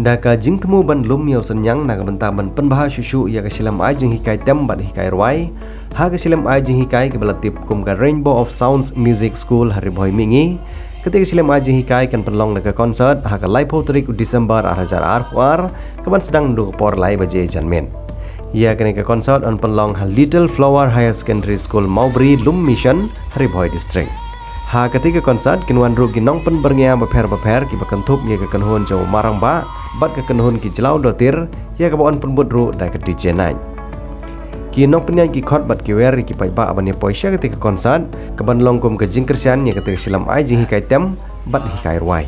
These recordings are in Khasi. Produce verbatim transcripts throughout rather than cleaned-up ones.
Da ka jingthmu ban lum ïa u synñiang na ka bynta ban pynbha shuh shuh ïa ka shlem ai jinghikai tem bad hikai rwai ha ka shlem ai jinghikai kaba la tip kum ka Rainbow of Sounds Music School ha Ri Bhoi Mihngi. Kata ka shlem ai jinghikai kan pynlong da ka concert ha ka laiphew tarik u December ar hajar arphew ar, kaban sdang naduh ka por lai baje janmiet. Ïa kane ka concert yn pynlong ha Little Flower Higher Secondary School Mawbri, Lum Mission, ha Ri Bhoi District. Ha kata ka concert kin wan ruh ki nongpynbyrngia bapher bapher kiba kynthup ïa ka kynhun jong u Marangbah bad ka kynhun ki Jlaw Dotir, ïa kaba yn pynbud ruh da ka D J night. Ki nongpynïaid ki khot bad ki wer ïa ki paidbah ban ïa poi sha kata ka concert kaban long kum ka jingkyrshan ïa kata ka shlem ai jinghikai tem bad hikai rwai.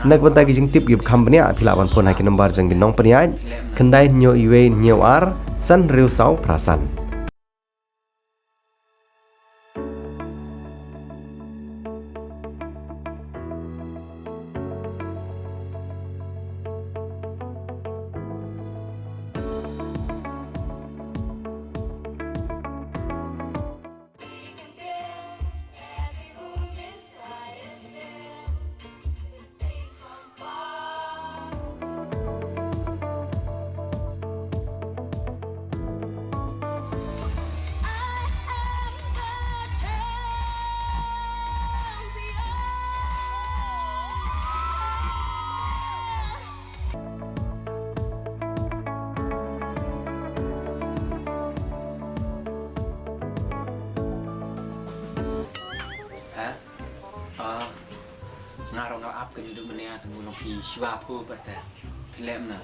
Na ka bynta ki jingtip kiba kham bniah phi lah ban phone ha ki number jong ki nongpynïaid: khyndai hynñiew wei hynñiew ar san hynriew saw phra san. Ha? Ah, nga ruh nga ap ka jingduh mynne, te mut long phi shuwa phu pat te. Phi leh na.